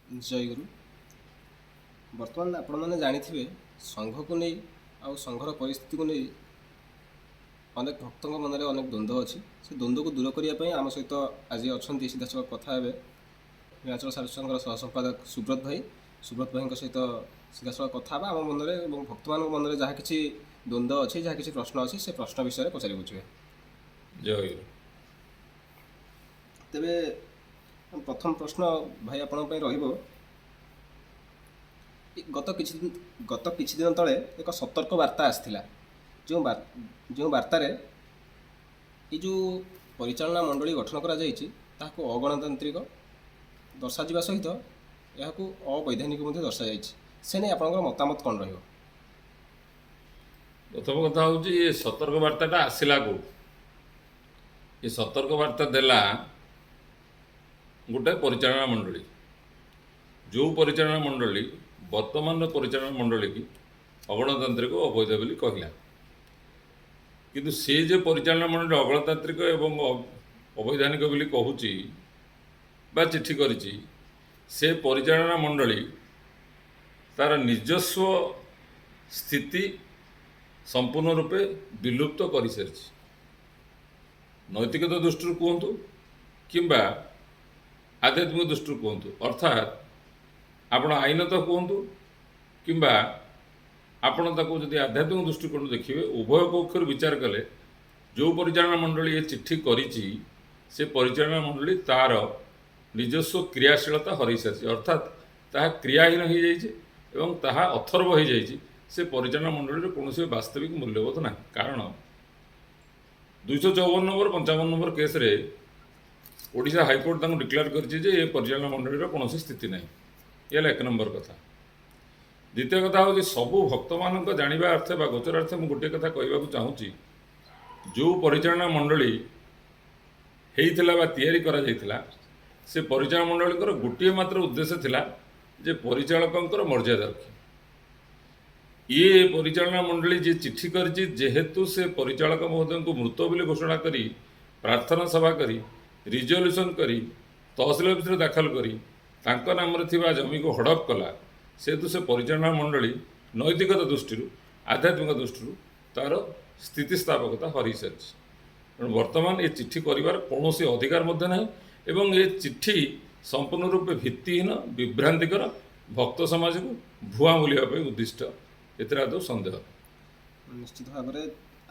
ଜୟଗୁରୁ। ବର୍ତ୍ତମାନ ଆପଣମାନେ ଜାଣିଥିବେ, ସଂଘକୁ ନେଇ ଆଉ ସଂଘର ପରିସ୍ଥିତିକୁ ନେଇ ଅନେକ ଭକ୍ତଙ୍କ ମନରେ ଅନେକ ଦ୍ୱନ୍ଦ୍ୱ ଅଛି। ସେ ଦ୍ୱନ୍ଦ୍ୱକୁ ଦୂର କରିବା ପାଇଁ ଆମ ସହିତ ଆଜି ଅଛନ୍ତି, ସିଧାସଳଖ କଥା ହେବେ ନୀଳାଚଳ ସାରସ୍ୱତ ସଂଘର ସହ ସମ୍ପାଦକ ସୁବ୍ରତ ଭାଇ। ସୁବ୍ରତ ଭାଇଙ୍କ ସହିତ ସିଧାସଳଖ କଥା ହେବା, ଆମ ମନରେ ଏବଂ ଭକ୍ତମାନଙ୍କ ମନରେ ଯାହା କିଛି ଦ୍ୱନ୍ଦ୍ୱ ଅଛି, ଯାହା କିଛି ପ୍ରଶ୍ନ ଅଛି, ସେ ପ୍ରଶ୍ନ ବିଷୟରେ ପଚାରି ବୁଝିବେ। ଜୟ। ତେବେ ପ୍ରଥମ ପ୍ରଶ୍ନ ଭାଇ ଆପଣଙ୍କ ପାଇଁ ରହିବ, ଗତ କିଛି ଦିନ ତଳେ ଏକ ସତର୍କ ବାର୍ତ୍ତା ଆସିଥିଲା, ଯେଉଁ ବାର୍ତ୍ତାରେ ଏଇ ଯେଉଁ ପରିଚାଳନା ମଣ୍ଡଳୀ ଗଠନ କରାଯାଇଛି ତାହାକୁ ଅଗଣତାନ୍ତ୍ରିକ ଦର୍ଶାଯିବା ସହିତ ଏହାକୁ ଅବୈଧାନିକ ମଧ୍ୟ ଦର୍ଶାଯାଇଛି। ସେ ନେଇ ଆପଣଙ୍କର ମତାମତ କ'ଣ ରହିବ? ପ୍ରଥମ କଥା ହେଉଛି, ଏ ସତର୍କ ବାର୍ତ୍ତାଟା ଆସିଲା କେଉଁଠୁ? ଏ ସତର୍କ ବାର୍ତ୍ତା ଦେଲା ଗୋଟେ ପରିଚାଳନା ମଣ୍ଡଳୀ, ଯେଉଁ ପରିଚାଳନା ମଣ୍ଡଳୀ ବର୍ତ୍ତମାନର ପରିଚାଳନା ମଣ୍ଡଳୀକି ଅଗଣତାନ୍ତ୍ରିକ, ଅବୈଧ ବୋଲି କହିଲା। କିନ୍ତୁ ସେ ଯେ ପରିଚାଳନା ମଣ୍ଡଳୀ ଅଗଣତାନ୍ତ୍ରିକ ଏବଂ ଅବୈଧାନିକ ବୋଲି କହୁଛି ବା ଚିଠି କରିଛି, ସେ ପରିଚାଳନା ମଣ୍ଡଳୀ ତାର ନିଜସ୍ୱ ସ୍ଥିତି ସମ୍ପୂର୍ଣ୍ଣ ରୂପେ ବିଲୁପ୍ତ କରିସାରିଛି। ନୈତିକତା ଦୃଷ୍ଟିରୁ କୁହନ୍ତୁ କିମ୍ବା ଆଧ୍ୟାତ୍ମିକ ଦୃଷ୍ଟିରୁ କୁହନ୍ତୁ, ଅର୍ଥାତ୍ ଆପଣ ଆଇନତଃ କୁହନ୍ତୁ କିମ୍ବା ଆପଣ ତାକୁ ଯଦି ଆଧ୍ୟାତ୍ମିକ ଦୃଷ୍ଟିକୋଣରୁ ଦେଖିବେ, ଉଭୟ ପକ୍ଷରୁ ବିଚାର କଲେ ଯେଉଁ ପରିଚାଳନା ମଣ୍ଡଳୀ ଏ ଚିଠି କରିଛି, ସେ ପରିଚାଳନା ମଣ୍ଡଳୀ ତାର ନିଜସ୍ୱ କ୍ରିୟାଶୀଳତା ହରାଇ ସାରିଛି। ଅର୍ଥାତ୍ ତାହା କ୍ରିୟାହୀନ ହୋଇଯାଇଛି ଏବଂ ତାହା ଅଥର୍ବ ହୋଇଯାଇଛି। ସେ ପରିଚାଳନା ମଣ୍ଡଳୀର କୌଣସି ବାସ୍ତବିକ ମୂଲ୍ୟବୋଧ ନାହିଁ। କାରଣ 254 ନମ୍ବର, 55 ନମ୍ବର କେସ୍ରେ ଓଡ଼ିଶା ହାଇକୋର୍ଟ ତାଙ୍କୁ ଡିକ୍ଲେୟାର କରିଛି ଯେ ଏ ପରିଚାଳନା ମଣ୍ଡଳୀର କୌଣସି ସ୍ଥିତି ନାହିଁ। ଇଏ ହେଲା ଏକ ନମ୍ବର କଥା। ଦ୍ୱିତୀୟ କଥା ହେଉଛି, ସବୁ ଭକ୍ତମାନଙ୍କ ଜାଣିବା ଅର୍ଥେ ବା ଗୋଚରାର୍ଥେ ମୁଁ ଗୋଟିଏ କଥା କହିବାକୁ ଚାହୁଁଛି। ଯେଉଁ ପରିଚାଳନା ମଣ୍ଡଳୀ ହେଇଥିଲା ବା ତିଆରି କରାଯାଇଥିଲା, ସେ ପରିଚାଳନା ମଣ୍ଡଳୀଙ୍କର ଗୋଟିଏ ମାତ୍ର ଉଦ୍ଦେଶ୍ୟ ଥିଲା ଯେ ପରିଚାଳକଙ୍କର ମର୍ଯ୍ୟାଦା ରଖିବା। ଇଏ ପରିଚାଳନା ମଣ୍ଡଳୀ ଯିଏ ଚିଠି କରିଛି, ଯେହେତୁ ସେ ପରିଚାଳକ ମହୋଦୟଙ୍କୁ ମୃତ ବୋଲି ଘୋଷଣା କରି, ପ୍ରାର୍ଥନା ସଭା କରି, ରିଜଲ୍ୟୁସନ୍ କରି, ତହସିଲ ଅଫିସରେ ଦାଖଲ କରି ତାଙ୍କ ନାମରେ ଥିବା ଜମିକୁ ହଡ଼ପ କଲା, ସେହେତୁ ସେ ପରିଚାଳନା ମଣ୍ଡଳୀ ନୈତିକତା ଦୃଷ୍ଟିରୁ, ଆଧ୍ୟାତ୍ମିକ ଦୃଷ୍ଟିରୁ ତାର ସ୍ଥିତିସ୍ଥାପକତା ହରାଇ ସାରିଛି। ତେଣୁ ବର୍ତ୍ତମାନ ଏ ଚିଠି କରିବାର କୌଣସି ଅଧିକାର ମଧ୍ୟ ନାହିଁ ଏବଂ ଏ ଚିଠି ସମ୍ପୂର୍ଣ୍ଣ ରୂପେ ଭିତ୍ତିହୀନ, ବିଭ୍ରାନ୍ତିକର, ଭକ୍ତ ସମାଜକୁ ଭୁଆଁ ବୁଲିବା ପାଇଁ ଉଦ୍ଦିଷ୍ଟ, ଏଥିରେ ଆଦୌ ସନ୍ଦେହ ନାହିଁ। ନିଶ୍ଚିତ ଭାବରେ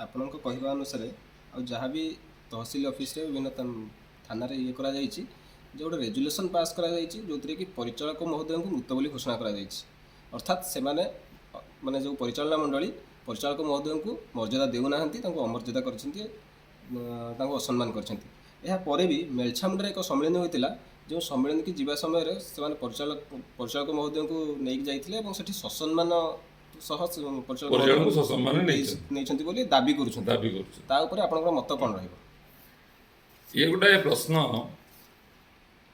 ଆପଣଙ୍କ କହିବା ଅନୁସାରେ ଆଉ ଯାହା ବି ତହସିଲ ଅଫିସରେ, ବିଭିନ୍ନ ଥାନାରେ ଇଏ କରାଯାଇଛି ଯେ ଗୋଟେ ରେଜୁଲେସନ୍ ପାସ୍ କରାଯାଇଛି, ଯେଉଁଥିରେ କି ପରିଚାଳକ ମହୋଦୟଙ୍କୁ ମୃତ ବୋଲି ଘୋଷଣା କରାଯାଇଛି। ଅର୍ଥାତ୍ ସେମାନେ ମାନେ ଯେଉଁ ପରିଚାଳନା ମଣ୍ଡଳୀ ପରିଚାଳକ ମହୋଦୟଙ୍କୁ ମର୍ଯ୍ୟାଦା ଦେଉନାହାନ୍ତି, ତାଙ୍କୁ ଅମର୍ଯ୍ୟାଦା କରିଛନ୍ତି, ତାଙ୍କୁ ଅସମ୍ମାନ କରିଛନ୍ତି। ଏହାପରେ ବି ମେଲଛାମୁଣ୍ଡାରେ ଏକ ସମ୍ମିଳନୀ ହୋଇଥିଲା, ଯେଉଁ ସମ୍ମିଳନୀକି ଯିବା ସମୟରେ ସେମାନେ ପରିଚାଳକ ମହୋଦୟଙ୍କୁ ନେଇକି ଯାଇଥିଲେ ଏବଂ ସେଠି ସସମ୍ମାନ ସହ ପରିଚାଳକ ପରିଚାଳକଙ୍କୁ ମହୋଦୟଙ୍କୁ ସସମ୍ମାନ ନେଇଛନ୍ତି। ନେଇଛନ୍ତି ବୋଲି ଦାବି କରୁଛନ୍ତି। ଦାବି କରୁଛନ୍ତି। ତା ଉପରେ ଆପଣଙ୍କର ମତ କ'ଣ ରହିବ? ଇଏ ଗୋଟାଏ ପ୍ରଶ୍ନ,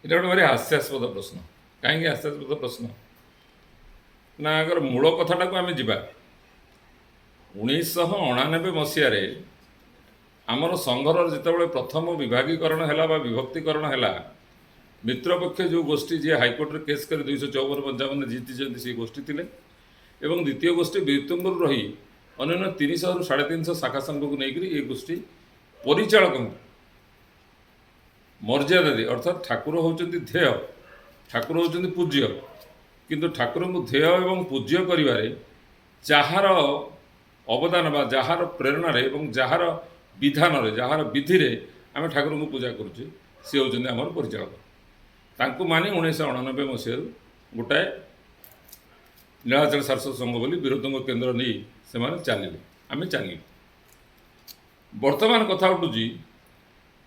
ଏଇଟା ଗୋଟେ ଭାରି ହାସ୍ୟାସ୍ପଦ ପ୍ରଶ୍ନ। କାହିଁକି ହାସ୍ୟାସ୍ପଦ ପ୍ରଶ୍ନ ନା, ଆଗର ମୂଳ କଥାଟାକୁ ଆମେ ଯିବା। 1989 ମସିହାରେ ଆମର ସଂଘର ଯେତେବେଳେ ପ୍ରଥମ ବିଭାଗୀକରଣ ହେଲା ବା ବିଭକ୍ତିକରଣ ହେଲା, ମିତ୍ରପକ୍ଷ ଯେଉଁ ଗୋଷ୍ଠୀ, ଯିଏ ହାଇକୋର୍ଟରେ କେସ୍ କରି 254 55 ଜିତିଛନ୍ତି, ସେ ଗୋଷ୍ଠୀ ଥିଲେ ଏବଂ ଦ୍ୱିତୀୟ ଗୋଷ୍ଠୀ ବିରୁତୁଙ୍ଗରୁ ରହି ଅନ୍ୟାନ୍ୟ 300ରୁ 350 ଶାଖା ସଂଘକୁ ନେଇକରି ଏ ଗୋଷ୍ଠୀ ପରିଚାଳକଙ୍କୁ ମର୍ଯ୍ୟାଦା ଦେଇ, ଅର୍ଥାତ୍ ଠାକୁର ହେଉଛନ୍ତି ଧ୍ୟେୟ, ଠାକୁର ହେଉଛନ୍ତି ପୂଜ୍ୟ, କିନ୍ତୁ ଠାକୁରଙ୍କୁ ଧ୍ୟେୟ ଏବଂ ପୂଜ୍ୟ କରିବାରେ ଯାହାର ଅବଦାନ ବା ଯାହାର ପ୍ରେରଣାରେ ଏବଂ ଯାହାର ବିଧାନରେ, ଯାହାର ବିଧିରେ ଆମେ ଠାକୁରଙ୍କୁ ପୂଜା କରୁଛେ, ସେ ହେଉଛନ୍ତି ଆମର ପରିଚାଳକ। ତାଙ୍କୁ ମାନି 1989 ମସିହାରୁ ଗୋଟାଏ ନୀଳାଚଳ ସାରସ୍ୱତ ସଂଘ ବୋଲି ବିରୋଧଙ୍କ କେନ୍ଦ୍ର ନେଇ ସେମାନେ ଚାଲିଲେ, ଆମେ ଚାଲିଲୁ। ବର୍ତ୍ତମାନ କଥା ଉଠୁଛି,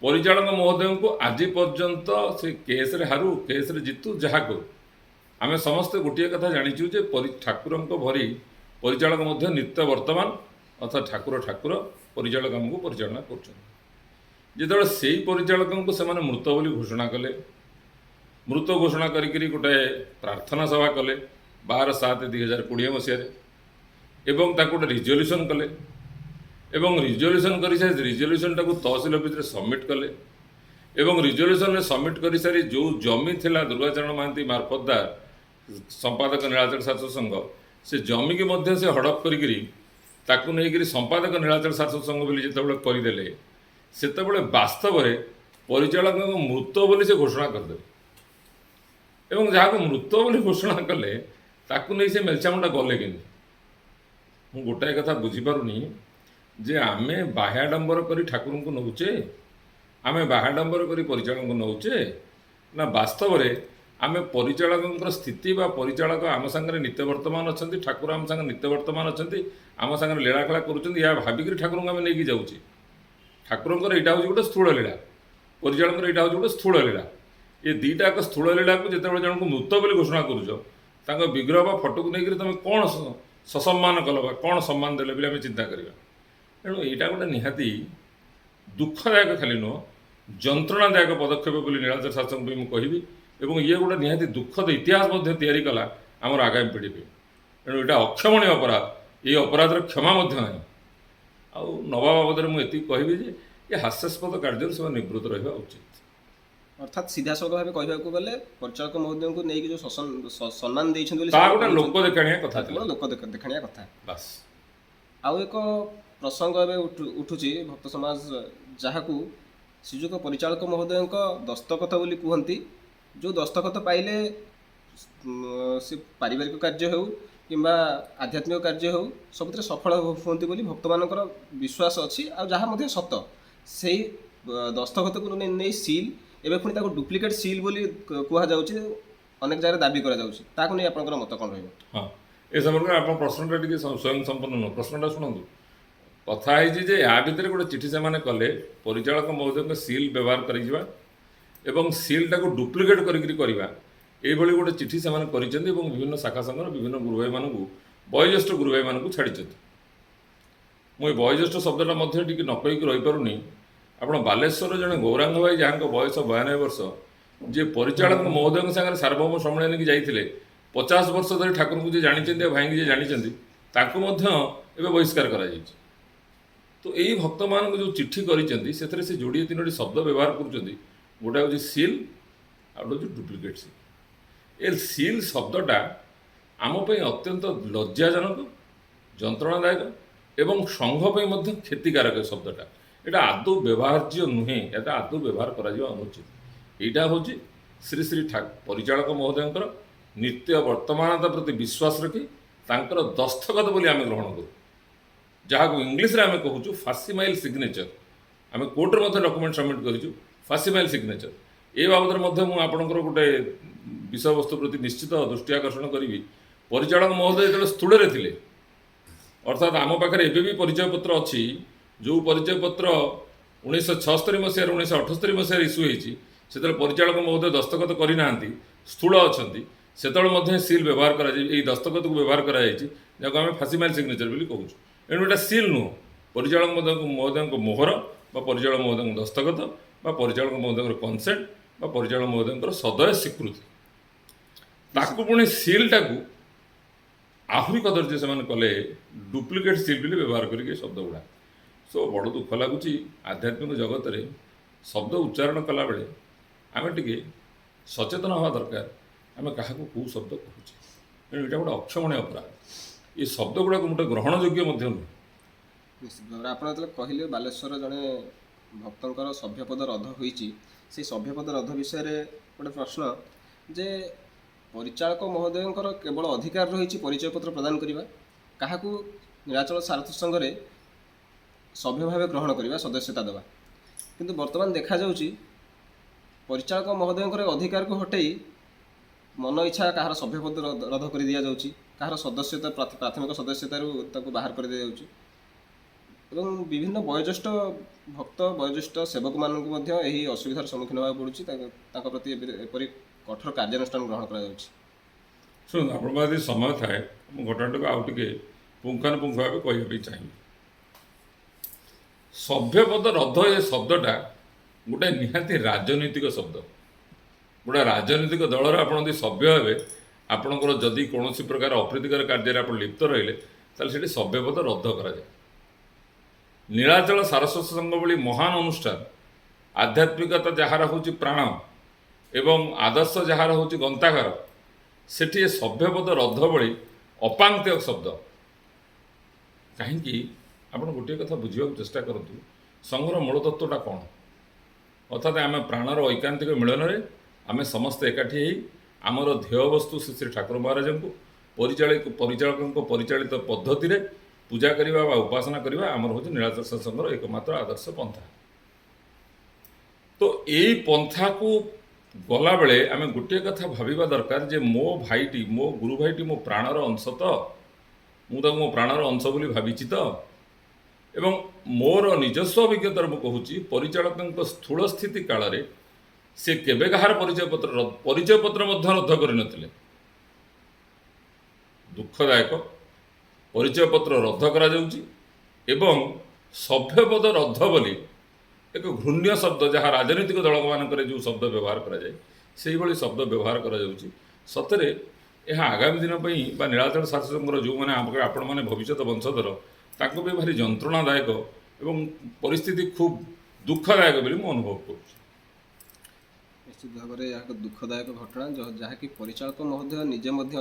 ପରିଚାଳକ ମହୋଦୟଙ୍କୁ ଆଜି ପର୍ଯ୍ୟନ୍ତ ସେ କେସ୍ରେ ହାରୁ, କେସ୍ରେ ଜିତୁ, ଯାହା କରୁ, ଆମେ ସମସ୍ତେ ଗୋଟିଏ କଥା ଜାଣିଛୁ ଯେ ଠାକୁରଙ୍କ ଭରି ପରିଚାଳକ ମଧ୍ୟ ନିତ୍ୟ ବର୍ତ୍ତମାନ, ଅର୍ଥାତ୍ ଠାକୁର ଠାକୁର, ପରିଚାଳକ ଆମକୁ ପରିଚାଳନା କରୁଛନ୍ତି। ଯେତେବେଳେ ସେଇ ପରିଚାଳକଙ୍କୁ ସେମାନେ ମୃତ ବୋଲି ଘୋଷଣା କଲେ, ମୃତ ଘୋଷଣା କରିକିରି ଗୋଟାଏ ପ୍ରାର୍ଥନା ସଭା କଲେ 12/7/2020 ମସିହାରେ ଏବଂ ତାକୁ ଗୋଟେ ରିଜଲ୍ୟୁସନ୍ କଲେ ଏବଂ ରିଜଲ୍ୟୁସନ୍ କରିସାରି ରିଜଲ୍ୟୁସନ୍ଟାକୁ ତହସିଲ ଅଫିସରେ ସବମିଟ୍ କଲେ ଏବଂ ରିଜଲ୍ୟୁସନ୍ରେ ସବମିଟ୍ କରିସାରି ଯେଉଁ ଜମି ଥିଲା ଦୁର୍ଗାଚରଣ ମହାନ୍ତି ମାର୍ଫତଦାର ସମ୍ପାଦକ ନୀଳାଚଳ ସାରସ୍ୱତ ସଂଘ, ସେ ଜମିକି ମଧ୍ୟ ସେ ହଡ଼ପ କରିକିରି ତାକୁ ନେଇକରି ସମ୍ପାଦକ ନୀଳାଚଳ ସାରସ୍ୱତ ସଂଘ ବୋଲି ଯେତେବେଳେ କରିଦେଲେ, ସେତେବେଳେ ବାସ୍ତବରେ ପରିଚାଳକଙ୍କ ମୃତ ବୋଲି ସେ ଘୋଷଣା କରିଦେଲେ। ଏବଂ ଯାହାକୁ ମୃତ ବୋଲି ଘୋଷଣା କଲେ, ତାକୁ ନେଇ ସେ ମେଲଚାମୁଣ୍ଡା ଗଲେ କେମିତି? ମୁଁ ଗୋଟାଏ କଥା ବୁଝିପାରୁନି ଯେ ଆମେ ବାହ୍ୟାଡମ୍ବର କରି ଠାକୁରଙ୍କୁ ନେଉଛେ, ଆମେ ବାହ୍ୟାଡମ୍ବର କରି ପରିଚାଳକଙ୍କୁ ନେଉଛେ, ନା ବାସ୍ତବରେ ଆମେ ପରିଚାଳକଙ୍କର ସ୍ଥିତି ବା ପରିଚାଳକ ଆମ ସାଙ୍ଗରେ ନିତ୍ୟ ବର୍ତ୍ତମାନ ଅଛନ୍ତି, ଠାକୁର ଆମ ସାଙ୍ଗରେ ନିତ୍ୟ ବର୍ତ୍ତମାନ ଅଛନ୍ତି, ଆମ ସାଙ୍ଗରେ ଲୀଳାଖେଳା କରୁଛନ୍ତି, ଏହା ଭାବିକିରି ଠାକୁରଙ୍କୁ ଆମେ ନେଇକି ଯାଉଛେ? ଠାକୁରଙ୍କର ଏଇଟା ହେଉଛି ଗୋଟେ ସ୍ଥୂଳ ଲୀଳା, ପରିଚାଳକଙ୍କର ଏଇଟା ହେଉଛି ଗୋଟେ ସ୍ଥୂଳ ଲୀଳା। ଏ ଦୁଇଟା ଏକ ସ୍ଥୂଳ ଲୀଳାକୁ ଯେତେବେଳେ ଜଣଙ୍କୁ ମୃତ ବୋଲି ଘୋଷଣା କରୁଛ, ତାଙ୍କ ବିଗ୍ରହ ବା ଫଟୋକୁ ନେଇକରି ତୁମେ କ'ଣ ସସମ୍ମାନ କଲ ବା କ'ଣ ସମ୍ମାନ ଦେଲେ ବୋଲି ଆମେ ଚିନ୍ତା କରିବା। ତେଣୁ ଏଇଟା ଗୋଟେ ନିହାତି ଦୁଃଖଦାୟକ ଖାଲି ନୁହଁ, ଯନ୍ତ୍ରଣାଦାୟକ ପଦକ୍ଷେପ ବୋଲି ନୀଳାଚଳ ଶାସକ ପାଇଁ ମୁଁ କହିବି। ଏବଂ ଇଏ ଗୋଟେ ନିହାତି ଦୁଃଖଦ ଇତିହାସ ମଧ୍ୟ ତିଆରି କଲା ଆମର ଆଗାମୀ ପିଢ଼ି ପାଇଁ। ତେଣୁ ଏଇଟା ଅକ୍ଷମଣୀୟ ଅପରାଧ, ଏଇ ଅପରାଧର କ୍ଷମା ମଧ୍ୟ ନାହିଁ। ଆଉ ନବା ବାବଦରେ ମୁଁ ଏତିକି କହିବି ଯେ ଏ ହାସ୍ୟାସ୍ପଦ କାର୍ଯ୍ୟରୁ ସେମାନେ ନିବୃତ୍ତ ରହିବା ଉଚିତ। ଅର୍ଥାତ୍ ସିଧାସଳଖ ଭାବେ କହିବାକୁ ଗଲେ ପରିଚାଳକ ମହୋଦୟଙ୍କୁ ନେଇକି ଯେଉଁ ସମ୍ମାନ ଦେଇଛନ୍ତି ବୋଲି ତା ସେମାନେ ଗୋଟେ ଲୋକ କହୁଛନ୍ତି, ଦେଖାଣିଆ କଥା ତା ଥିଲା, କେବଳ ଲୋକ ଦେଖାଣିଆ କଥା। ବାସ୍। ଆଉ ଏକ ପ୍ରସଙ୍ଗ ଏବେ ଉଠୁଛି, ଭକ୍ତ ସମାଜ ଯାହାକୁ ଶ୍ରୀଯୁକ୍ତ ପରିଚାଳକ ମହୋଦୟଙ୍କ ଦସ୍ତଖତ ବୋଲି କୁହନ୍ତି, ଯେଉଁ ଦସ୍ତଖତ ପାଇଲେ ସେ ପାରିବାରିକ କାର୍ଯ୍ୟ ହେଉ କିମ୍ବା ଆଧ୍ୟାତ୍ମିକ କାର୍ଯ୍ୟ ହେଉ ସବୁଥିରେ ସଫଳ ହୁଅନ୍ତି ବୋଲି ଭକ୍ତମାନଙ୍କର ବିଶ୍ୱାସ ଅଛି, ଆଉ ଯାହା ମଧ୍ୟ ସତ। ସେଇ ଦସ୍ତଖତକୁ ନେଇ ସିଲ୍, ଏବେ ପୁଣି ତାକୁ ଡୁପ୍ଲିକେଟ୍ ସିଲ୍ ବୋଲି କୁହାଯାଉଛି, ଅନେକ ଜାଗାରେ ଦାବି କରାଯାଉଛି। ତାକୁ ନେଇ ଆପଣଙ୍କର ମତ କ'ଣ ରହିବ? ହଁ, ଏ ସମ୍ପର୍କରେ ଆପଣ ପ୍ରଶ୍ନଟା ଟିକେ ସ୍ୱୟଂ ସମ୍ପୂର୍ଣ୍ଣ ନୁହଁ। ପ୍ରଶ୍ନଟା ଶୁଣନ୍ତୁ। କଥା ହେଇଛି ଯେ ୟା ଭିତରେ ଗୋଟେ ଚିଠି ସେମାନେ କଲେ, ପରିଚାଳକ ମହୋଦୟଙ୍କ ସିଲ୍ ବ୍ୟବହାର କରିଯିବା ଏବଂ ସିଲ୍ଟାକୁ ଡୁପ୍ଲିକେଟ୍ କରିକିରି କରିବା, ଏଇଭଳି ଗୋଟେ ଚିଠି ସେମାନେ କରିଛନ୍ତି ଏବଂ ବିଭିନ୍ନ ଶାଖା ସଂଘର ବିଭିନ୍ନ ଗୁରୁଭାଇମାନଙ୍କୁ, ବୟୋଜ୍ୟେଷ୍ଠ ଗୁରୁଭାଇମାନଙ୍କୁ ଛାଡ଼ିଛନ୍ତି। ମୁଁ ଏ ବୟୋଜ୍ୟେଷ୍ଠ ଶବ୍ଦଟା ମଧ୍ୟ ଟିକେ ନ କହିକି ରହିପାରୁନି। ଆପଣ ବାଲେଶ୍ୱରର ଜଣେ ଗୌରାଙ୍ଗ ଭାଇ, ଯାହାଙ୍କ ବୟସ 92 ବର୍ଷ, ଯିଏ ପରିଚାଳକ ମହୋଦୟଙ୍କ ସାଙ୍ଗରେ ସାର୍ବଭୌମ ସମ୍ମିଳନୀକି ଯାଇଥିଲେ, 50 ବର୍ଷ ଧରି ଠାକୁରଙ୍କୁ ଯିଏ ଜାଣିଛନ୍ତି ଆଉ ଭାଇଙ୍କୁ ଯିଏ ଜାଣିଛନ୍ତି, ତାଙ୍କୁ ମଧ୍ୟ ଏବେ ବହିଷ୍କାର କରାଯାଇଛି। ତ ଏଇ ଭକ୍ତମାନଙ୍କୁ ଯେଉଁ ଚିଠି କରିଛନ୍ତି, ସେଥିରେ ସେ ଯୋଡ଼ିଏ ତିନୋଟି ଶବ୍ଦ ବ୍ୟବହାର କରୁଛନ୍ତି। ଗୋଟେ ହେଉଛି ସିଲ୍, ଆଉ ଗୋଟେ ହେଉଛି ଡୁପ୍ଲିକେଟ୍ ସିଲ୍। ଏ ସିଲ୍ ଶବ୍ଦଟା ଆମ ପାଇଁ ଅତ୍ୟନ୍ତ ଲଜ୍ଜାଜନକ, ଯନ୍ତ୍ରଣାଦାୟକ ଏବଂ ସଂଘ ପାଇଁ ମଧ୍ୟ କ୍ଷତିକାରକ। ଏ ଶବ୍ଦଟା ଏଇଟା ଆଦୌ ବ୍ୟବହାର୍ଯ୍ୟ ନୁହେଁ, ଏଟା ଆଦୌ ବ୍ୟବହାର କରାଯିବା ଅନୁଚିତ। ଏଇଟା ହେଉଛି ଶ୍ରୀ ଶ୍ରୀ ପରିଚାଳକ ମହୋଦୟଙ୍କର ନିତ୍ୟ ବର୍ତ୍ତମାନତା ପ୍ରତି ବିଶ୍ୱାସ ରଖି ତାଙ୍କର ଦସ୍ତଖତ ବୋଲି ଆମେ ଗ୍ରହଣ କରୁ, ଯାହାକୁ ଇଂଲିଶରେ ଆମେ କହୁଛୁ ଫାସିମାଇଲ୍ ସିଗ୍ନେଚର। ଆମେ କୋର୍ଟରେ ମଧ୍ୟ ଡକୁମେଣ୍ଟ ସବମିଟ୍ କରିଛୁ ଫାସିମାଇଲ୍ ସିଗ୍ନେଚର। ଏ ବାବଦରେ ମଧ୍ୟ ମୁଁ ଆପଣଙ୍କର ଗୋଟେ ବିଷୟବସ୍ତୁ ପ୍ରତି ନିଶ୍ଚିତ ଦୃଷ୍ଟି ଆକର୍ଷଣ କରିବି। ପରିଚାଳକ ମହୋଦୟ ଯେତେବେଳେ ସ୍ଥୂଳରେ ଥିଲେ, ଅର୍ଥାତ୍ ଆମ ପାଖରେ ଏବେ ବି ପରିଚୟ ପତ୍ର ଅଛି, ଯେଉଁ ପରିଚୟ ପତ୍ର 1976 ମସିହାରେ, 1978 ମସିହାରେ ଇସ୍ୟୁ ହେଇଛି, ସେତେବେଳେ ପରିଚାଳକ ମହୋଦୟ ଦସ୍ତଖତ କରିନାହାନ୍ତି, ସ୍ଥୂଳ ଅଛନ୍ତି, ସେତେବେଳେ ମଧ୍ୟ ସିଲ୍ ବ୍ୟବହାର କରାଯାଇ ଏଇ ଦସ୍ତଖତକୁ ବ୍ୟବହାର କରାଯାଇଛି, ଯାହାକୁ ଆମେ ଫାସିମାଇଲ୍ ସିଗ୍ନେଚର ବୋଲି କହୁଛୁ। ଏଣୁ ଏଇଟା ସିଲ୍ ନୁହଁ, ପରିଚାଳକ ମହୋଦୟଙ୍କ ମୋହର ବା ପରିଚାଳକ ମହୋଦୟଙ୍କ ଦସ୍ତଖତ ବା ପରିଚାଳକ ମହୋଦୟଙ୍କର କନସେଣ୍ଟ ବା ପରିଚାଳକ ମହୋଦୟଙ୍କର ସଦୟ ସ୍ୱୀକୃତି। ତାକୁ ପୁଣି ସିଲ୍ଟାକୁ ଆହୁରି କଦର୍ଯ୍ୟ ସେମାନେ କଲେ, ଡୁପ୍ଲିକେଟ୍ ସିଲ୍ ବୋଲି ବ୍ୟବହାର କରିକି ଏ ଶବ୍ଦ ଗୁଡ଼ା। ସୋ ବଡ଼ ଦୁଃଖ ଲାଗୁଛି, ଆଧ୍ୟାତ୍ମିକ ଜଗତରେ ଶବ୍ଦ ଉଚ୍ଚାରଣ କଲାବେଳେ ଆମେ ଟିକେ ସଚେତନ ହେବା ଦରକାର, ଆମେ କାହାକୁ କେଉଁ ଶବ୍ଦ କହୁଛେ। ତେଣୁ ଏଇଟା ଗୋଟେ ଅକ୍ଷମଣୀୟ ଅପରାଧ। ଏ ଶବ୍ଦ ଗୁଡ଼ାକ ମୋଟେ ଗ୍ରହଣଯୋଗ୍ୟ ମଧ୍ୟ ନୁହେଁ। ନିଶ୍ଚିତ ଭାବରେ ଆପଣ ଯେତେବେଳେ କହିଲେ ବାଲେଶ୍ୱର ଜଣେ ଭକ୍ତଙ୍କର ସଭ୍ୟପଦ ରଦ୍ଦ ହୋଇଛି, ସେଇ ସଭ୍ୟପଦ ରଦ୍ଦ ବିଷୟରେ ଗୋଟେ ପ୍ରଶ୍ନ ଯେ ପରିଚାଳକ ମହୋଦୟଙ୍କର କେବଳ ଅଧିକାର ରହିଛି ପରିଚୟ ପତ୍ର ପ୍ରଦାନ କରିବା, କାହାକୁ ନୀଳାଚଳ ସାରଥୀ ସଂଘରେ ସଭ୍ୟ ଭାବେ ଗ୍ରହଣ କରିବା, ସଦସ୍ୟତା ଦେବା। କିନ୍ତୁ ବର୍ତ୍ତମାନ ଦେଖାଯାଉଛି ପରିଚାଳକ ମହୋଦୟଙ୍କର ଅଧିକାରକୁ ହଟେଇ ମନ ଇଚ୍ଛା କାହାର ସଭ୍ୟପଦ ରଦ୍ଦ କରି ଦିଆଯାଉଛି, କାହାର ସଦସ୍ୟତା ପ୍ରାଥମିକ ସଦସ୍ୟତାରୁ ତାକୁ ବାହାର କରି ଦିଆଯାଉଛି ଏବଂ ବିଭିନ୍ନ ବୟୋଜ୍ୟେଷ୍ଠ ଭକ୍ତ, ବୟୋଜ୍ୟେଷ୍ଠ ସେବକମାନଙ୍କୁ ମଧ୍ୟ ଏହି ଅସୁବିଧାର ସମ୍ମୁଖୀନ ହେବାକୁ ପଡ଼ୁଛି। ତାଙ୍କ ପ୍ରତି ଏପରି କଠୋର କାର୍ଯ୍ୟାନୁଷ୍ଠାନ ଗ୍ରହଣ କରାଯାଉଛି। ଶୁଣନ୍ତୁ, ଆପଣଙ୍କ ଯଦି ସମୟ ଥାଏ ମୁଁ ଘଟଣାଟାକୁ ଆଉ ଟିକେ ପୁଙ୍ଖାନୁପୁଙ୍ଖ ଭାବେ କହିବା ପାଇଁ ଚାହିଁବି। ସଭ୍ୟପଦ ରଦ୍ଦ ଏ ଶବ୍ଦଟା ଗୋଟେ ନିହାତି ରାଜନୈତିକ ଶବ୍ଦ। ଗୋଟେ ରାଜନୈତିକ ଦଳର ଆପଣ ଯଦି ସଭ୍ୟ ହେବେ, ଆପଣଙ୍କର ଯଦି କୌଣସି ପ୍ରକାର ଅପ୍ରୀତିକର କାର୍ଯ୍ୟରେ ଆପଣ ଲିପ୍ତ ରହିଲେ, ତାହେଲେ ସେଠି ସଭ୍ୟପଦ ରଦ୍ଦ କରାଯାଏ। ନୀଳାଚଳ ସାରସ୍ୱତ ସଂଘ ଭଳି ମହାନ ଅନୁଷ୍ଠାନ, ଆଧ୍ୟାତ୍ମିକତା ଯାହାର ହେଉଛି ପ୍ରାଣ ଏବଂ ଆଦର୍ଶ ଯାହାର ହେଉଛି ଗନ୍ତାଘର, ସେଠି ଏ ସଭ୍ୟପଦ ରଦ୍ଦ ଭଳି ଅପାଙ୍କ୍ତେୟ ଶବ୍ଦ କାହିଁକି? ଆପଣ ଗୋଟିଏ କଥା ବୁଝିବାକୁ ଚେଷ୍ଟା କରନ୍ତୁ, ସଂଘର ମୂଳ ତତ୍ତ୍ୱଟା କ'ଣ? ଅର୍ଥାତ୍ ଆମେ ପ୍ରାଣର ଐକାନ୍ତିକ ମିଳନରେ ଆମେ ସମସ୍ତେ ଏକାଠି ହେଇ ଆମର ଧ୍ୟେୟ ବସ୍ତୁ ଶ୍ରୀ ଶ୍ରୀ ଠାକୁର ମହାରାଜଙ୍କୁ ପରିଚାଳକଙ୍କ ପରିଚାଳିତ ପଦ୍ଧତିରେ ପୂଜା କରିବା ବା ଉପାସନା କରିବା ଆମର ହେଉଛି ନୀଳାଚଳ ସଂଘର ଏକମାତ୍ର ଆଦର୍ଶ ପନ୍ଥା। ତ ଏଇ ପନ୍ଥାକୁ ଗଲାବେଳେ ଆମେ ଗୋଟିଏ କଥା ଭାବିବା ଦରକାର ଯେ ମୋ ଭାଇଟି, ମୋ ଗୁରୁ ଭାଇଟି ମୋ ପ୍ରାଣର ଅଂଶ ତ, ମୁଁ ତାକୁ ମୋ ପ୍ରାଣର ଅଂଶ ବୋଲି ଭାବିଛି ତ। ଏବଂ ମୋର ନିଜସ୍ୱ ଅଭିଜ୍ଞତାରୁ ମୁଁ କହୁଛି, ପରିଚାଳକଙ୍କ ସ୍ଥୂଳ ସ୍ଥିତି କାଳରେ ସେ କେବେ କାହାର ପରିଚୟ ପତ୍ର ମଧ୍ୟ ରଦ୍ଦ କରିନଥିଲେ। ଦୁଃଖଦାୟକ, ପରିଚୟ ପତ୍ର ରଦ୍ଦ କରାଯାଉଛି ଏବଂ ସଭ୍ୟପଦ ରଦ୍ଦ ବୋଲି ଏକ ଘୃଣ୍ୟ ଶବ୍ଦ, ଯାହା ରାଜନୈତିକ ଦଳମାନଙ୍କରେ ଯେଉଁ ଶବ୍ଦ ବ୍ୟବହାର କରାଯାଏ, ସେଇଭଳି ଶବ୍ଦ ବ୍ୟବହାର କରାଯାଉଛି। ସତରେ ଏହା ଆଗାମୀ ଦିନ ପାଇଁ ବା ନୀଳାଚଳ ଶାସକଙ୍କର ଯେଉଁମାନେ ଆପଣମାନେ ଭବିଷ୍ୟତ ବଂଶଧର, ତାଙ୍କ ପାଇଁ ଭାରି ଯନ୍ତ୍ରଣାଦାୟକ ଏବଂ ପରିସ୍ଥିତି ଖୁବ୍ ଦୁଃଖଦାୟକ ବୋଲି ମୁଁ ଅନୁଭବ କରୁଛି। ନିଶ୍ଚିତ ଭାବରେ ଏହା ଏକ ଦୁଃଖଦାୟକ ଘଟଣା, ଯାହାକି ପରିଚାଳକ ମହୋଦୟ ନିଜେ ମଧ୍ୟ,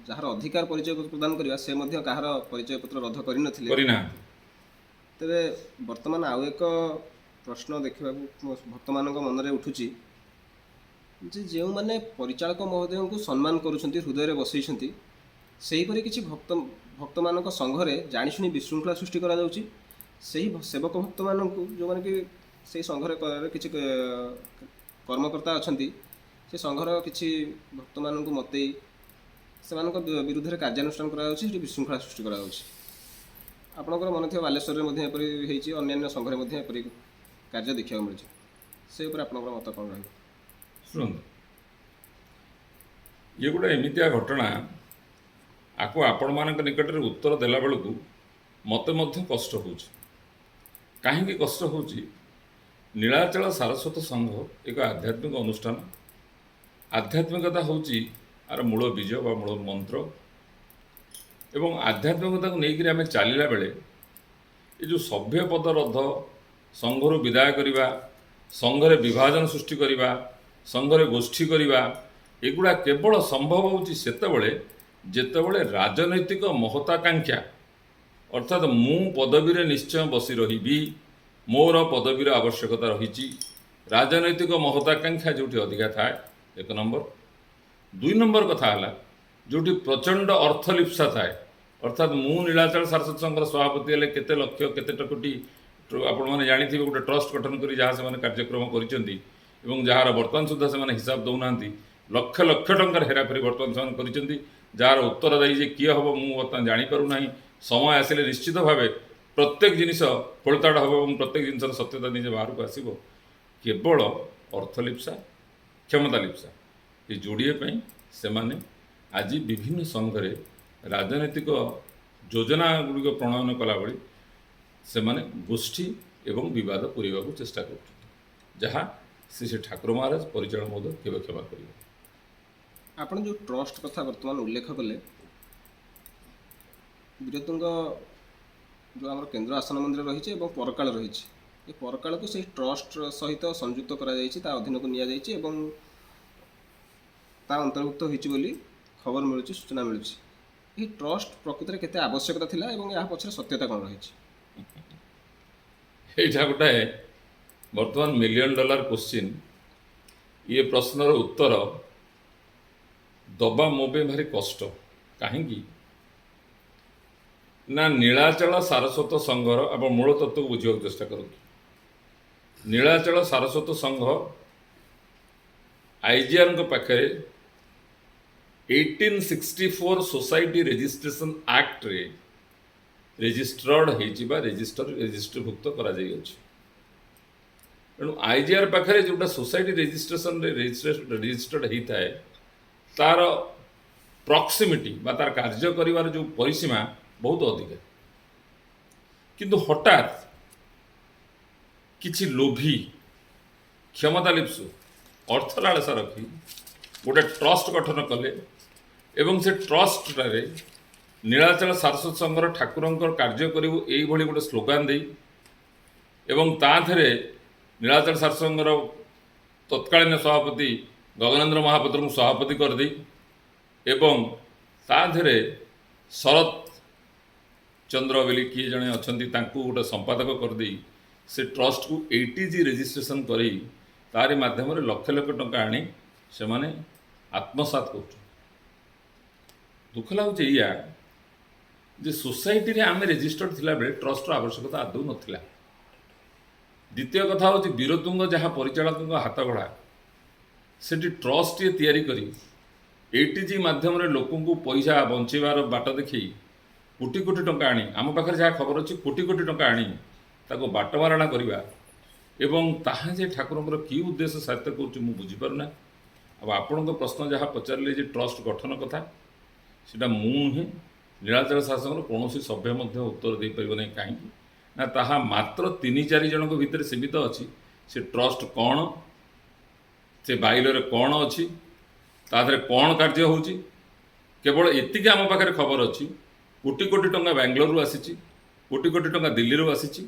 ଯାହାର ଅଧିକାର ପରିଚୟ ପତ୍ର ପ୍ରଦାନ କରିବା, ସେ ମଧ୍ୟ କାହାର ପରିଚୟ ପତ୍ର ରଦ୍ଦ କରିନଥିଲେ। କରିନାହାନ୍ତି। ତେବେ ବର୍ତ୍ତମାନ ଆଉ ଏକ ପ୍ରଶ୍ନ ଦେଖିବାକୁ ଭକ୍ତମାନଙ୍କ ମନରେ ଉଠୁଛି ଯେ ଯେଉଁମାନେ ପରିଚାଳକ ମହୋଦୟଙ୍କୁ ସମ୍ମାନ କରୁଛନ୍ତି, ହୃଦୟରେ ବସେଇଛନ୍ତି, ସେହିପରି କିଛି ଭକ୍ତମାନଙ୍କ ସଂଘରେ ଜାଣିଶୁଣି ବିଶୃଙ୍ଖଳା ସୃଷ୍ଟି କରାଯାଉଛି। ସେହି ସେବକ ଭକ୍ତମାନଙ୍କୁ, ଯେଉଁମାନେ କି ସେଇ ସଂଘରେ କିଛି କର୍ମକର୍ତ୍ତା ଅଛନ୍ତି, ସେ ସଂଘର କିଛି ଭକ୍ତମାନଙ୍କୁ ମତେଇ ସେମାନଙ୍କ ବିରୁଦ୍ଧରେ କାର୍ଯ୍ୟାନୁଷ୍ଠାନ କରାଯାଉଛି, ସେଠି ବିଶୃଙ୍ଖଳା ସୃଷ୍ଟି କରାଯାଉଛି। ଆପଣଙ୍କର ମନେ ଥିବ, ବାଲେଶ୍ୱରରେ ମଧ୍ୟ ଏପରି ହେଇଛି, ଅନ୍ୟାନ୍ୟ ସଂଘରେ ମଧ୍ୟ ଏପରି କାର୍ଯ୍ୟ ଦେଖିବାକୁ ମିଳୁଛି। ସେ ଉପରେ ଆପଣଙ୍କର ମତ କ'ଣ ରହିବ? ଶୁଣନ୍ତୁ, ଇଏ ଗୋଟେ ଏମିତିଆ ଘଟଣା, ଆକୁ ଆପଣମାନଙ୍କ ନିକଟରେ ଉତ୍ତର ଦେଲା ବେଳକୁ ମୋତେ ମଧ୍ୟ କଷ୍ଟ ହେଉଛି। କାହିଁକି କଷ୍ଟ ହେଉଛି? ନୀଳାଚଳ ସାରସ୍ୱତ ସଂଘ ଏକ ଆଧ୍ୟାତ୍ମିକ ଅନୁଷ୍ଠାନ। ଆଧ୍ୟାତ୍ମିକତା ହେଉଛି ଆର ମୂଳ ବୀଜ ବା ମୂଳ ମନ୍ତ୍ର ଏବଂ ଆଧ୍ୟାତ୍ମିକତାକୁ ନେଇକରି ଆମେ ଚାଲିଲା ବେଳେ ଏ ଯେଉଁ ସଭ୍ୟ ପଦ ରଦ୍ଦ, ସଂଘରୁ ବିଦାୟ କରିବା, ସଂଘରେ ବିଭାଜନ ସୃଷ୍ଟି କରିବା, ସଂଘରେ ଗୋଷ୍ଠୀ କରିବା, ଏଗୁଡ଼ା କେବଳ ସମ୍ଭବ ହେଉଛି ସେତେବେଳେ ଯେତେବେଳେ ରାଜନୈତିକ ମହତ୍ୱାକାଂକ୍ଷା, ଅର୍ଥାତ୍ ମୁଁ ପଦବୀରେ ନିଶ୍ଚୟ ବସି ରହିବି, ମୋର ପଦବୀର ଆବଶ୍ୟକତା ରହିଛି, ରାଜନୈତିକ ମହତ୍ୱାକାଂକ୍ଷା ଯେଉଁଠି ଅଧିକା ଥାଏ, ଏକ ନମ୍ବର। ଦୁଇ ନମ୍ବର କଥା ହେଲା, ଯେଉଁଠି ପ୍ରଚଣ୍ଡ ଅର୍ଥଲିପ୍ସା ଥାଏ, ଅର୍ଥାତ୍ ମୁଁ ନୀଳାଚଳ ସାରସ୍ୱତ ସଂଘର ସଭାପତି ହେଲେ କେତେ ଲକ୍ଷ, କେତେ କୋଟି, ଆପଣମାନେ ଜାଣିଥିବେ, ଗୋଟେ ଟ୍ରଷ୍ଟ ଗଠନ କରି ଯାହା ସେମାନେ କାର୍ଯ୍ୟକ୍ରମ କରିଛନ୍ତି ଏବଂ ଯାହାର ବର୍ତ୍ତମାନ ସୁଦ୍ଧା ସେମାନେ ହିସାବ ଦେଉନାହାନ୍ତି। ଲକ୍ଷ ଲକ୍ଷ ଟଙ୍କାର ହେରାଫେରି ବର୍ତ୍ତମାନ ସେମାନେ କରିଛନ୍ତି, ଯାହାର ଉତ୍ତରଦାୟୀ ଯେ କିଏ ହେବ ମୁଁ ବର୍ତ୍ତମାନ ଜାଣିପାରୁନାହିଁ। ସମୟ ଆସିଲେ ନିଶ୍ଚିତ ଭାବେ ପ୍ରତ୍ୟେକ ଜିନିଷ ଖୋଳତାଡ଼ ହେବ ଏବଂ ପ୍ରତ୍ୟେକ ଜିନିଷର ସତ୍ୟତା ନିଜେ ବାହାରକୁ ଆସିବ। କେବଳ ଅର୍ଥଲିପ୍ସା, କ୍ଷମତା ଲିପ୍ସା, ଏ ଯୋଡ଼ିଏ ପାଇଁ ସେମାନେ ଆଜି ବିଭିନ୍ନ ସଂଘରେ ରାଜନୈତିକ ଯୋଜନା ଗୁଡ଼ିକ ପ୍ରଣୟନ କଲାଭଳି ସେମାନେ ଗୋଷ୍ଠୀ ଏବଂ ବିବାଦ ପୁରାଇବାକୁ ଚେଷ୍ଟା କରୁଛନ୍ତି, ଯାହା ଶ୍ରୀ ଶ୍ରୀ ଠାକୁର ମହାରାଜ, ପରିଚାଳକ ମହୋଦୟ କେବେ କ୍ଷମା କରିବେ? ଆପଣ ଯେଉଁ ଟ୍ରଷ୍ଟ କଥା ବର୍ତ୍ତମାନ ଉଲ୍ଲେଖ କଲେ, ବୀରତୁଙ୍ଗ ଯେଉଁ ଆମର କେନ୍ଦ୍ର ଆସନ ମନ୍ଦିର ରହିଛି ଏବଂ ପରକାଳ ରହିଛି, ଏ ପରକାଳକୁ ସେଇ ଟ୍ରଷ୍ଟ ସହିତ ସଂଯୁକ୍ତ କରାଯାଇଛି, ତା ଅଧୀନକୁ ନିଆଯାଇଛି ଏବଂ ତା ଅନ୍ତର୍ଭୁକ୍ତ ହୋଇଛି ବୋଲି ଖବର ମିଳୁଛି, ସୂଚନା ମିଳୁଛି। ଏହି ଟ୍ରଷ୍ଟ ପ୍ରକୃତରେ କେତେ ଆବଶ୍ୟକତା ଥିଲା ଏବଂ ଏହା ପଛରେ ସତ୍ୟତା କ'ଣ ରହିଛି? ଏଇଟା ଗୋଟାଏ ବର୍ତ୍ତମାନ ମିଲିୟନ ଡଲାର କୋଶ୍ଚିନ୍। ଇଏ ପ୍ରଶ୍ନର ଉତ୍ତର ଦବା ମୋ ପାଇଁ ଭାରି କଷ୍ଟ। କାହିଁକି ନା ନୀଳାଚଳ ସାରସ୍ୱତ ସଂଘର, ଆପଣ ମୂଳ ତତ୍ତ୍ୱକୁ ବୁଝିବାକୁ ଚେଷ୍ଟା କରନ୍ତୁ, ନୀଳାଚଳ ସାରସ୍ୱତ ସଂଘ ଆଇଜିଆରଙ୍କ ପାଖରେ 1864 ସୋସାଇଟି ରେଜିଷ୍ଟ୍ରେସନ ଆକ୍ଟରେ ରେଜିଷ୍ଟର୍ଡ ହେଇଛି ବା ରେଜିଷ୍ଟ୍ରଭୁକ୍ତ କରାଯାଇଅଛି। ତେଣୁ ଆଇଜିଆର ପାଖରେ ଯେଉଁଟା ସୋସାଇଟି ରେଜିଷ୍ଟ୍ରେସନରେ ରେଜିଷ୍ଟର୍ଡ ହେଇଥାଏ, ତାର ପ୍ରକ୍ସିମିଟି ବା ତାର କାର୍ଯ୍ୟ କରିବାର ଯେଉଁ ପରିସୀମା ବହୁତ ଅଧିକା। କିନ୍ତୁ ହଠାତ୍ କିଛି ଲୋଭୀ, କ୍ଷମତା ଲିପ୍ସୁ, ଅର୍ଥ ଲାଳସା ରଖି ଗୋଟେ ଟ୍ରଷ୍ଟ ଗଠନ କଲେ ଏବଂ ସେ ଟ୍ରଷ୍ଟଟାରେ ନୀଳାଚଳ ସାରସ୍ୱତ ସଂଘର ଠାକୁରଙ୍କର କାର୍ଯ୍ୟ କରିବୁ, ଏଇଭଳି ଗୋଟେ ସ୍ଲୋଗାନ ଦେଇ ଏବଂ ତା ଦେହରେ ନୀଳାଚଳ ସାରସ୍ୱତ ସଂଘର ତତ୍କାଳୀନ ସଭାପତି ଗଗନେନ୍ଦ୍ର ମହାପାତ୍ରଙ୍କୁ ସଭାପତି କରିଦେଇ ଏବଂ ତା ଦେହରେ ଶରତ ଚନ୍ଦ୍ର ବୋଲି କିଏ ଜଣେ ଅଛନ୍ତି, ତାଙ୍କୁ ଗୋଟେ ସମ୍ପାଦକ କରିଦେଇ ସେ ଟ୍ରଷ୍ଟକୁ 80G registration କରେଇ ତାରି ମାଧ୍ୟମରେ ଲକ୍ଷ ଲକ୍ଷ ଟଙ୍କା ଆଣି ସେମାନେ ଆତ୍ମସାତ କରୁଛନ୍ତି। ଦୁଃଖ ଲାଗୁଛି ଏଇଆ ଯେ ସୋସାଇଟିରେ ଆମେ ରେଜିଷ୍ଟର୍ଡ ଥିଲାବେଳେ ଟ୍ରଷ୍ଟର ଆବଶ୍ୟକତା ଆଦୌ ନଥିଲା। ଦ୍ୱିତୀୟ କଥା ହେଉଛି, ବୀରତୁଙ୍ଗ ଯାହା ପରିଚାଳକଙ୍କ ହାତଗଢ଼ା, ସେଠି ଟ୍ରଷ୍ଟଟିଏ ତିଆରି କରି 80G ମାଧ୍ୟମରେ ଲୋକଙ୍କୁ ପଇସା ବଞ୍ଚେଇବାର ବାଟ ଦେଖେଇ କୋଟି କୋଟି ଟଙ୍କା ଆଣି, ଆମ ପାଖରେ ଯାହା ଖବର ଅଛି, କୋଟି କୋଟି ଟଙ୍କା ଆଣି ତାକୁ ବାଟମାରଣା କରିବା ଏବଂ ତାହା ଯେ ଠାକୁରଙ୍କର କି ଉଦ୍ଦେଶ୍ୟ ସାଧିତ କରୁଛି, ମୁଁ ବୁଝିପାରୁନା। ଆଉ ଆପଣଙ୍କ ପ୍ରଶ୍ନ ଯାହା ପଚାରିଲେ ଯେ ଟ୍ରଷ୍ଟ ଗଠନ କଥା, ସେଇଟା ମୁଁ ନୁହେଁ, ନୀଳାଚଳ ଶାସକର କୌଣସି ସଭ୍ୟ ମଧ୍ୟ ଉତ୍ତର ଦେଇପାରିବ ନାହିଁ। କାହିଁକି ନା ତାହା ମାତ୍ର ତିନି ଚାରି ଜଣଙ୍କ ଭିତରେ ସୀମିତ ଅଛି। ସେ ଟ୍ରଷ୍ଟ କ'ଣ, ସେ ବାଇଲରେ କ'ଣ ଅଛି, ତା ଦେହରେ କ'ଣ କାର୍ଯ୍ୟ ହେଉଛି, କେବଳ ଏତିକି ଆମ ପାଖରେ ଖବର ଅଛି। କୋଟି କୋଟି ଟଙ୍କା ବାଙ୍ଗାଲୋରରୁ ଆସିଛି, କୋଟି କୋଟି ଟଙ୍କା ଦିଲ୍ଲୀରୁ ଆସିଛି,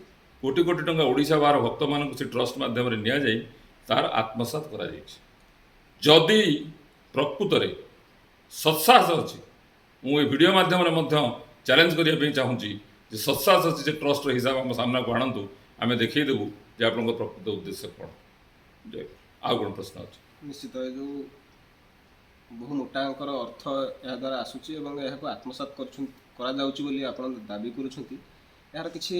କୋଟି କୋଟି ଟଙ୍କା ଓଡ଼ିଶା ବାହାର ଭକ୍ତମାନଙ୍କୁ ସେ ଟ୍ରଷ୍ଟ ମାଧ୍ୟମରେ ନିଆଯାଇ ତାର ଆତ୍ମସାତ କରାଯାଇଛି। ଯଦି ପ୍ରକୃତରେ ସତ୍ସାହସ ଅଛି, ମୁଁ ଏ ଭିଡ଼ିଓ ମାଧ୍ୟମରେ ମଧ୍ୟ ଚ୍ୟାଲେଞ୍ଜ କରିବା ପାଇଁ ଚାହୁଁଛି ଯେ ସତ୍ସାହସ ଅଛି ଯେ ଟ୍ରଷ୍ଟର ହିସାବ ଆମ ସାମ୍ନାକୁ ଆଣନ୍ତୁ, ଆମେ ଦେଖେଇଦେବୁ ଯେ ଆପଣଙ୍କ ପ୍ରକୃତ ଉଦ୍ଦେଶ୍ୟ କ'ଣ। ଜୟ। ଆଉ କ'ଣ ପ୍ରଶ୍ନ ଅଛି? ନିଶ୍ଚିତ, ଏ ଯେଉଁ ବହୁ ମୋଟା ଅଙ୍କର ଅର୍ଥ ଏହାଦ୍ୱାରା ଆସୁଛି ଏବଂ ଏହାକୁ ଆତ୍ମସାତ କରୁଛନ୍ତି କରାଯାଉଛି ବୋଲି ଆପଣ ଦାବି କରୁଛନ୍ତି, ଏହାର କିଛି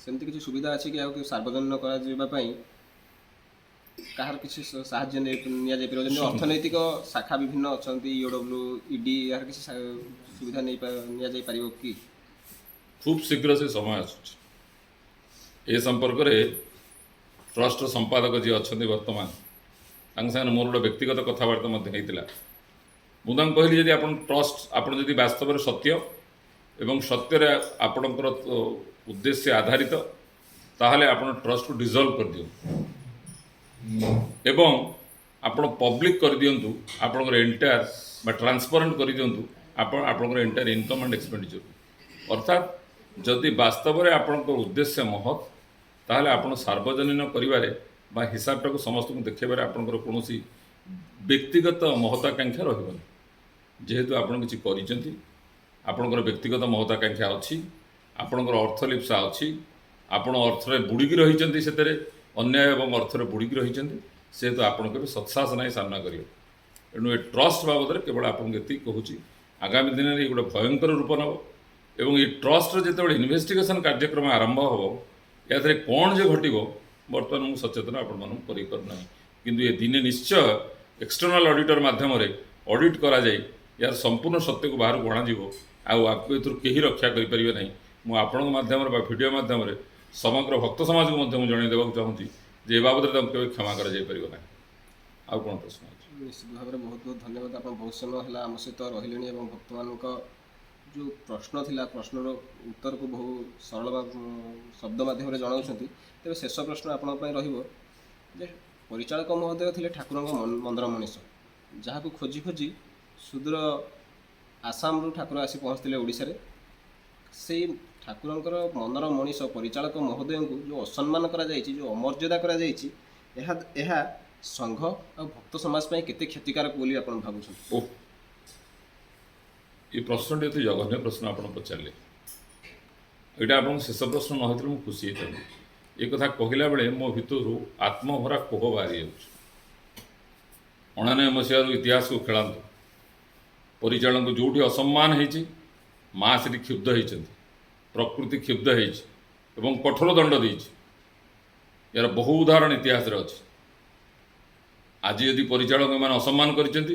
ସେମିତି କିଛି ସୁବିଧା ଅଛି କି ଏହାକୁ ସାର୍ବଜନୀନ କରାଯିବା ପାଇଁ କାହାର କିଛି ସାହାଯ୍ୟ ନିଆଯାଇପାରିବ? ଯେମିତି ଅର୍ଥନୈତିକ ଶାଖା ବିଭିନ୍ନ ଅଛନ୍ତି, ଇଓଡବ୍ଲ୍ୟୁ, ଇଡି, ଏହାର କିଛି ସୁବିଧା ନିଆଯାଇପାରିବ କି? ଖୁବ୍ ଶୀଘ୍ର ସେ ସମୟ ଆସୁଛି। ଏ ସମ୍ପର୍କରେ ଟ୍ରଷ୍ଟର ସମ୍ପାଦକ ଯିଏ ଅଛନ୍ତି ବର୍ତ୍ତମାନ, ତାଙ୍କ ସାଙ୍ଗରେ ମୋର ଗୋଟେ ବ୍ୟକ୍ତିଗତ କଥାବାର୍ତ୍ତା ମଧ୍ୟ ହେଇଥିଲା। ମୁଁ ତାଙ୍କୁ କହିଲି, ଯଦି ଆପଣ ଟ୍ରଷ୍ଟ, ଆପଣ ଯଦି ବାସ୍ତବରେ ସତ୍ୟ ଏବଂ ସତ୍ୟରେ ଆପଣଙ୍କର ଉଦ୍ଦେଶ୍ୟ ଆଧାରିତ, ତାହେଲେ ଆପଣ ଟ୍ରଷ୍ଟକୁ ଡିଜଲ୍ଭ କରିଦିଅନ୍ତୁ ଏବଂ ଆପଣ ପବ୍ଲିକ୍ କରିଦିଅନ୍ତୁ ଆପଣଙ୍କର ଏଣ୍ଟାୟାର ବା ଟ୍ରାନ୍ସପରେଣ୍ଟ କରିଦିଅନ୍ତୁ ଆପଣଙ୍କର ଏଣ୍ଟାୟାର ଇନକମ୍ ଆଣ୍ଡ ଏକ୍ସପେଣ୍ଡିଚର। ଅର୍ଥାତ୍ ଯଦି ବାସ୍ତବରେ ଆପଣଙ୍କ ଉଦ୍ଦେଶ୍ୟ ମହତ୍, ତାହେଲେ ଆପଣ ସାର୍ବଜନୀନ କରିବାରେ ବା ହିସାବଟାକୁ ସମସ୍ତଙ୍କୁ ଦେଖାଇବାରେ ଆପଣଙ୍କର କୌଣସି ବ୍ୟକ୍ତିଗତ ମହତ୍ୱାକାଂକ୍ଷା ରହିବନି। ଯେହେତୁ ଆପଣ କିଛି କରିଛନ୍ତି, ଆପଣଙ୍କର ବ୍ୟକ୍ତିଗତ ମହତ୍ୱାକାଂକ୍ଷା ଅଛି, ଆପଣଙ୍କର ଅର୍ଥଲିପ୍ସା ଅଛି, ଆପଣ ଅର୍ଥରେ ବୁଡ଼ିକି ରହିଛନ୍ତି, ସେଥିରେ ଅନ୍ୟାୟ ଏବଂ ଅର୍ଥରେ ବୁଡ଼ିକି ରହିଛନ୍ତି, ସେହେତୁ ଆପଣ କେବେ ସତ୍ସାହସ ନାହିଁ ସାମ୍ନା କରିବେ। ଏଣୁ ଏ ଟ୍ରଷ୍ଟ ବାବଦରେ କେବଳ ଆପଣଙ୍କୁ ଏତିକି କହୁଛି, ଆଗାମୀ ଦିନରେ ଏ ଗୋଟେ ଭୟଙ୍କର ରୂପ ନେବ ଏବଂ ଏ ଟ୍ରଷ୍ଟର ଯେତେବେଳେ ଇନଭେଷ୍ଟିଗେସନ୍ କାର୍ଯ୍ୟକ୍ରମ ଆରମ୍ଭ ହେବ, ୟା ଦେହରେ କ'ଣ ଯେ ଘଟିବ, ବର୍ତ୍ତମାନ ମୁଁ ସଚେତନ ଆପଣମାନଙ୍କୁ କରିପାରୁନାହିଁ। କିନ୍ତୁ ଏ ଦିନେ ନିଶ୍ଚୟ ଏକ୍ସଟର୍ନାଲ୍ ଅଡ଼ିଟର ମାଧ୍ୟମରେ ଅଡ଼ିଟ୍ କରାଯାଇ ଏହାର ସମ୍ପୂର୍ଣ୍ଣ ସତ୍ୟକୁ ବାହାରକୁ ଅଣାଯିବ ଆଉ ଆକୁ ଏଥିରୁ କେହି ରକ୍ଷା କରିପାରିବେ ନାହିଁ। ମୁଁ ଆପଣଙ୍କ ମାଧ୍ୟମରେ ବା ଭିଡ଼ିଓ ମାଧ୍ୟମରେ ସମଗ୍ର ଭକ୍ତ ସମାଜକୁ ମଧ୍ୟ ମୁଁ ଜଣାଇ ଦେବାକୁ ଚାହୁଁଛି ଯେ ଏ ବାବଦରେ ତାଙ୍କୁ କେବେ କ୍ଷମା କରାଯାଇପାରିବ ନାହିଁ। ଆଉ କ'ଣ ପ୍ରଶ୍ନ ଅଛି? ନିଶ୍ଚିତ ଭାବରେ ବହୁତ ବହୁତ ଧନ୍ୟବାଦ। ଆପଣ ବହୁତ ସମୟ ହେଲା ଆମ ସହିତ ରହିଲେଣି ଏବଂ ଭକ୍ତମାନଙ୍କ ଯେଉଁ ପ୍ରଶ୍ନ ଥିଲା, ପ୍ରଶ୍ନର ଉତ୍ତରକୁ ବହୁ ସରଳ ଶବ୍ଦ ମାଧ୍ୟମରେ ଜଣାଉଛନ୍ତି। ତେବେ ଶେଷ ପ୍ରଶ୍ନ ଆପଣଙ୍କ ପାଇଁ ରହିବ ଯେ ପରିଚାଳକ ମହୋଦୟ ଥିଲେ ଠାକୁରଙ୍କ ମନର ମଣିଷ, ଯାହାକୁ ଖୋଜି ଖୋଜି ସୁଦୂର ଆସାମରୁ ଠାକୁର ଆସି ପହଞ୍ଚିଥିଲେ ଓଡ଼ିଶାରେ। ସେଇ ଠାକୁରଙ୍କର ମନର ମଣିଷ ପରିଚାଳକ ମହୋଦୟଙ୍କୁ ଯେଉଁ ଅସମ୍ମାନ କରାଯାଇଛି, ଯେଉଁ ଅମର୍ଯ୍ୟାଦା କରାଯାଇଛି, ଏହା ସଂଘ ଆଉ ଭକ୍ତ ସମାଜ ପାଇଁ କେତେ କ୍ଷତିକାରକ ବୋଲି ଆପଣ ଭାବୁଛନ୍ତି? ଓହ, ଏ ପ୍ରଶ୍ନଟି ଅତି ଜଘନ୍ୟ ପ୍ରଶ୍ନ ଆପଣ ପଚାରିଲେ। ଏଇଟା ଆପଣଙ୍କ ଶେଷ ପ୍ରଶ୍ନ ନ ହେଇଥିଲେ ମୁଁ ଖୁସି ହେଇଥାନ୍ତି। ଏ କଥା କହିଲା ବେଳେ ମୋ ଭିତରୁ ଆତ୍ମଭରା କୋହ ବାହାରି ଯାଉଛି। 89 ମସିହାରୁ ଇତିହାସକୁ ଖେଳାନ୍ତୁ। ପରିଚାଳକଙ୍କୁ ଯେଉଁଠି ଅସମ୍ମାନ ହେଇଛି, ମା ସେଠି କ୍ଷୁବ୍ଧ ହେଇଛନ୍ତି, ପ୍ରକୃତି କ୍ଷୁବ୍ଧ ହେଇଛି ଏବଂ କଠୋର ଦଣ୍ଡ ଦେଇଛି। ଏହାର ବହୁ ଉଦାହରଣ ଇତିହାସରେ ଅଛି। ଆଜି ଯଦି ପରିଚାଳକମାନେ ଅସମ୍ମାନ କରିଛନ୍ତି,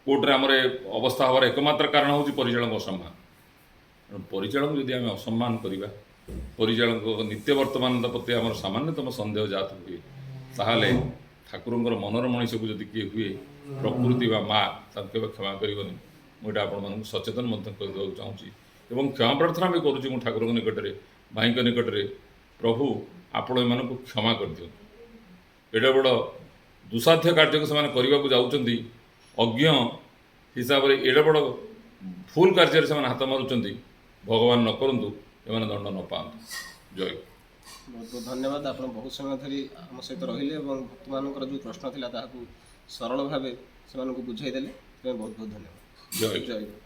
କୋର୍ଟରେ ଆମର ଏ ଅବସ୍ଥା ହେବାର ଏକମାତ୍ର କାରଣ ହେଉଛି ପରିଚାଳକ ଅସମ୍ମାନ। ତେଣୁ ପରିଚାଳକଙ୍କୁ ଯଦି ଆମେ ଅସମ୍ମାନ କରିବା, ପରିଚାଳକଙ୍କ ନିତ୍ୟ ବର୍ତ୍ତମାନତା ପ୍ରତି ଆମର ସାମାନ୍ୟତମ ସନ୍ଦେହ ଜାତ ହୁଏ, ତାହେଲେ ଠାକୁରଙ୍କର ମନର ମଣିଷକୁ ଯଦି କିଏ ହୁଏ, ପ୍ରକୃତି ବା ମା ତାଙ୍କୁ କେବେ କ୍ଷମା କରିବନି। ମୁଁ ଏଇଟା ଆପଣମାନଙ୍କୁ ସଚେତନ ମଧ୍ୟ କରିଦେବାକୁ ଚାହୁଁଛି ଏବଂ କ୍ଷମା ପ୍ରାର୍ଥନା ବି କରୁଛି ମୁଁ ଠାକୁରଙ୍କ ନିକଟରେ, ଭାଇଙ୍କ ନିକଟରେ। ପ୍ରଭୁ, ଆପଣ ଏମାନଙ୍କୁ କ୍ଷମା କରିଦିଅନ୍ତୁ। ଏଡ଼େ ବଡ଼ ଦୁଃସାଧ୍ୟ କାର୍ଯ୍ୟକୁ ସେମାନେ କରିବାକୁ ଯାଉଛନ୍ତି, ଅଜ୍ଞ ହିସାବରେ ଏଡ଼େ ବଡ଼ ଭୁଲ କାର୍ଯ୍ୟରେ ସେମାନେ ହାତ ମାରୁଛନ୍ତି। ଭଗବାନ ନ କରନ୍ତୁ ଏମାନେ ଦଣ୍ଡ ନ ପାଆନ୍ତୁ। ଜୟ। ବହୁତ ବହୁତ ଧନ୍ୟବାଦ। ଆପଣ ବହୁତ ସମୟ ଧରି ଆମ ସହିତ ରହିଲେ ଏବଂ ଭକ୍ତମାନଙ୍କର ଯେଉଁ ପ୍ରଶ୍ନ ଥିଲା, ତାହାକୁ ସରଳ ଭାବେ ସେମାନଙ୍କୁ ବୁଝାଇ ଦେଲେ। ସେଥିପାଇଁ ବହୁତ ବହୁତ ଧନ୍ୟବାଦ। ଜୟ। ଜୟ ଗୁରୁ।